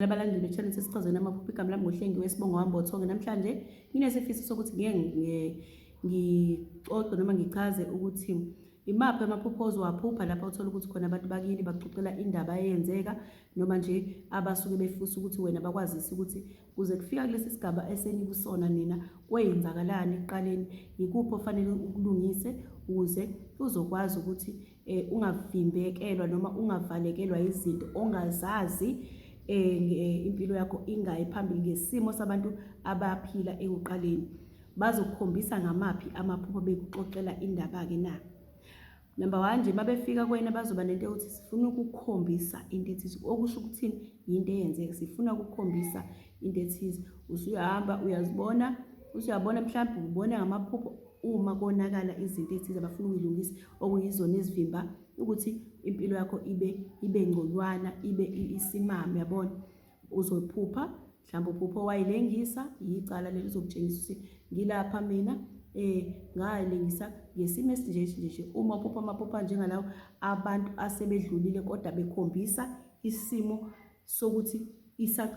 Abalandeli be-channel sesichazweni amaphupho, igama lami nguHlengiwe isibongo wami Bothonge. Namhlanje nginesifiso sokuthi ngike ngixoxe noma ngichaze ukuthi imaphi amaphupho ozowaphupha lapho uthola ukuthi khona abantu bakini baxoxela indaba eyenzeka noma nje abasuke befisa ukuthi wena bakwazise ukuthi kuze kufika kulesi sigaba esenikusona nina kwenzakalani ekuqaleni, yikuphi ofanele ukulungise ukuze uzokwazi ukuthi eh, ungavimbekelwa noma ungavalekelwa izinto ongazazi eh, eh, impilo yakho ingayi phambili ngesimo sabantu abaphila ekuqaleni. Bazokukhombisa ngamaphi amaphupho bekuxoxela indaba-ke na? Number one nje, mabefika kuwena bazoba nento yokuthi sifuna ukukhombisa into ethize, okusho ukuthini, yinto eyenzeka, sifuna ukukhombisa into ethize. Usuyahamba uyazibona, usuyabona mhlawumbe ubona ngamaphupho uma konakala izinto ezithize abafuna ukuyilungisa, okuyizona ezivimba ukuthi impilo yakho ibe ngconywana, ibe isimame, yabona. Uzophupha mhlawumbe uphupha owayilengisa, yicala leli uzokutshengisa ukuthi ngilapha mina ngayilengisa ngesimo esinje nje nje. Uma uphupha amaphupho anjengalawo, abantu asebedlulile kodwa bekhombisa isimo sokuthi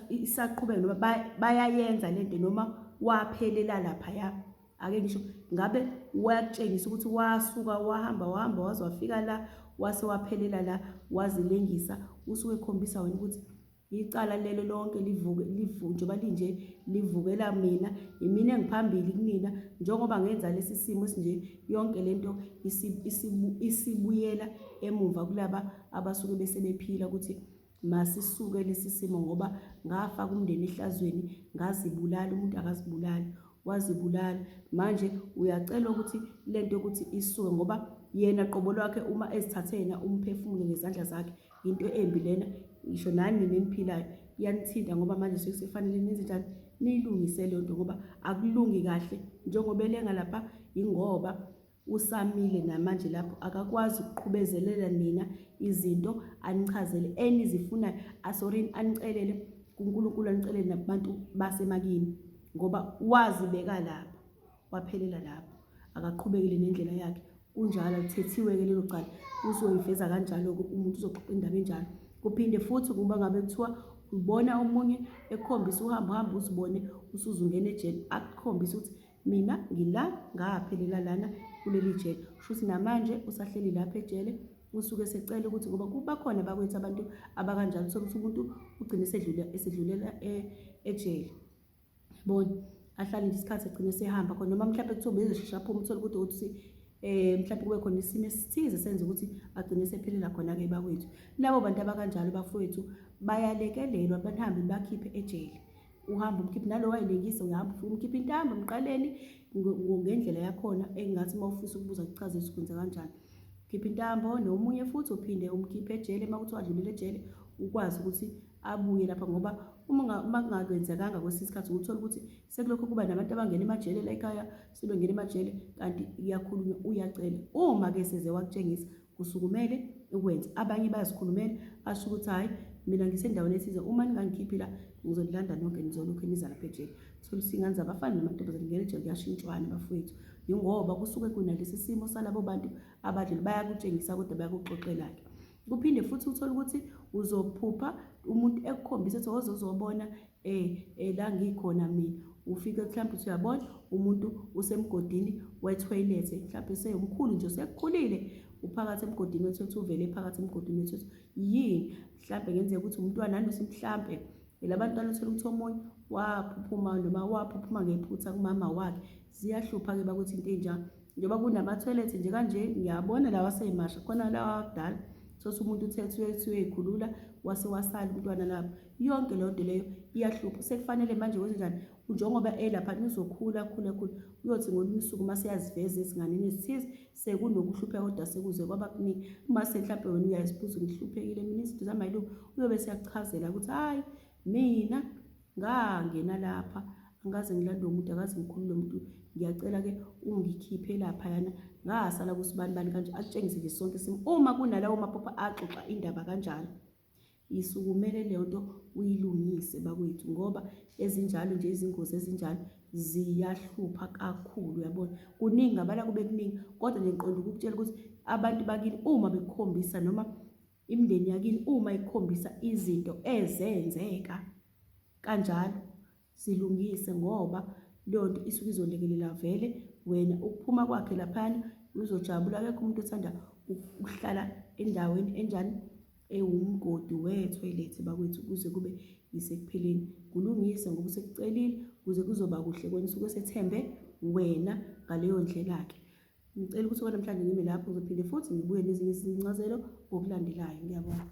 isaqhubeka noma bayayenza lento noma waphelela laphaya. Ake ngisho ngabe wayakutshengisa ukuthi wasuka wahamba wahamba waze wafika la, wase waphelela la, wazilengisa, usuke ekhombisa wena ukuthi icala lelo lonke livuke livuke njengoba linje livukela mina, imina engiphambili kunina njengoba ngenza lesi simo esinje, yonke lento isibuyela emumva kulaba abasuke besebephila ukuthi masisuke lesi simo ngoba ngafaka umndeni ehlazweni, ngazibulala. Umuntu akazibulali, wazibulala. Manje uyacelwa ukuthi lento yokuthi isuke ngoba yena qobo lwakhe uma ezithathe yena umphefumulo ngezandla zakhe, into embi lena, ngisho nani nina eniphilayo iyanithinta ngoba manje sekufanele nenze njani, niyilungise leyo nto ngoba akulungi kahle njengoba elenga lapha, yingoba usamile namanje lapho akakwazi ukuqhubezelela nina izinto anichazele enizifunayo, asorini, anicelele kuNkulunkulu, anicelele nakubantu basemakini ngoba wazibeka lapho waphelela lapho, akaqhubekile nendlela yakhe. Kunjalo, alithethiwe-ke lelo cala, uzoyiveza kanjalo-ke umuntu uzoxoxa indaba enjalo. Kuphinde futhi kuba ngabe kuthiwa ubona omunye ekukhombisa uhambo hamba uzibone usuzungena ejele, akukhombise ukuthi mina ngila ngaphelela lana kuleli jele, kusho ukuthi namanje usahleli lapha ejele. Usuke esecela ukuthi ngoba kuba khona bakwethu abantu abakanjalo, uthole ukuthi umuntu ugcine esedlulela ejele, yabona, ahlale nje isikhathi agcine esehamba khona, noma mhlawumbe kuthiwa ubezosheshe aphume, uthole ukuthi ukuthi mhlawumbe kube khona isimo esithize senza ukuthi agcine esephelela khona-ke bakwethu. Labo bantu abakanjalo bafowethu bayalekelelwa, bahambe bakhiphe ejele. Uhamba umkhiphe nalo wayilengisa, uyahamba ufike umkhiphe intambo emqaleni ngendlela yakhona engathi uma ufisa ukubuza kuchaze ukuthi kwenza kanjani. Khipha intambo nomunye futhi uphinde umkhiphe ejele uma kuthiwa adlulile ejele, ukwazi ukuthi abuye lapha ngoba uma kungakwenzekanga kwesinye isikhathi uthola ukuthi sekulokhu kuba nabantu abangena emajele la ekhaya, sebengena emajele kanti kuyakhulunywa, uyacela. Uma-ke seze wakutshengisa kusukumele ukwenze. Abanye bayazikhulumela basho ukuthi hhayi mina ngisendaweni ethize, uma ningangikhiphi la ngizonilanda nonke, nizolokhu niza lapha ejele. Thola ukuthi iy'ngane zabafana namantombazane ngena ejele kuyashintshwana bafowethu, yingoba kusuke kunalesi simo salabo bantu abadlule, bayakutshengisa kodwa bayakuxoxela-ke. Kuphinde futhi uthole ukuthi uzophupha umuntu ekukhombisa ethi woze uzobona la ngikhona mina, ufike mhlawumbe uthi uyabona umuntu usemgodini wethoyilethe, mhlawumbe sewumkhulu nje usekukhulile, uphakathi emgodini wethoyilethe, uvele phakathi emgodini wethoyilethe. Yini? Mhlawumbe kungenzeka ukuthi umntwana nanosi, mhlampe labantwana uthole ukuthi omunye waphuphuma noma waphuphuma ngephutha kumama wakhe. Ziyahlupha-ke bakuthi into enjalo, njengoba kunamathoyilethi nje kanje, ngiyabona lawa asemasha, khona lawa akudala thothi umuntu uthethe uyethi uyoyikhulula wase wasala umntwana lapho. Yonke leyo nto leyo iyahlupha. Sekufanele manje kwenzenjani? Njengoba elapha uzokhula khula khula, uyothi ngolunye usuku uma seyaziveza ezinganeni ezithize sekunokuhlupheka kodwa sekuze kwaba kuningi. Uma mhlawumbe wena uyazibuza ngihluphekile mina izinto zami ayilungi, uyobe seyakuchazela ukuthi hhayi mina ngangena lapha angikaze ngilandwe umuntu, akaze ngikhulule umuntu, ngiyacela-ke ungikhiphe laphayana ngasala kusibani bani kanje, akutshengise nje sonke isimo. Uma kunalawo maphupho axoxa indaba kanjalo, isukumele leyo nto uyilungise bakwethu, ngoba ezinjalo nje izingozi ezinjalo ziyahlupha kakhulu, uyabona. Kuningi ngabala kube kuningi, kodwa nje ngiqonde ukukutshela ukuthi abantu bakini uma bekukhombisa noma Imindeni yakini uma ikukhombisa izinto ezenzeka kanjalo zilungise ngoba leyo nto isuke izolekelela vele wena ukuphuma kwakhe laphayana uzojabula akekho umuntu othanda ukuhlala endaweni enjani ewumgodi wethoyilethi bakwethu kuze kube yisekupheleni kulungise ngoba usekucelile kuze kuzoba kuhle kwena usuke sethembe wena ngaleyo ndlela-ke ngicela ukuthi kwanamhlanje ngime lapho ngizophinde futhi ngibuye nezinye izincazelo ngokulandelayo ngiyabonga.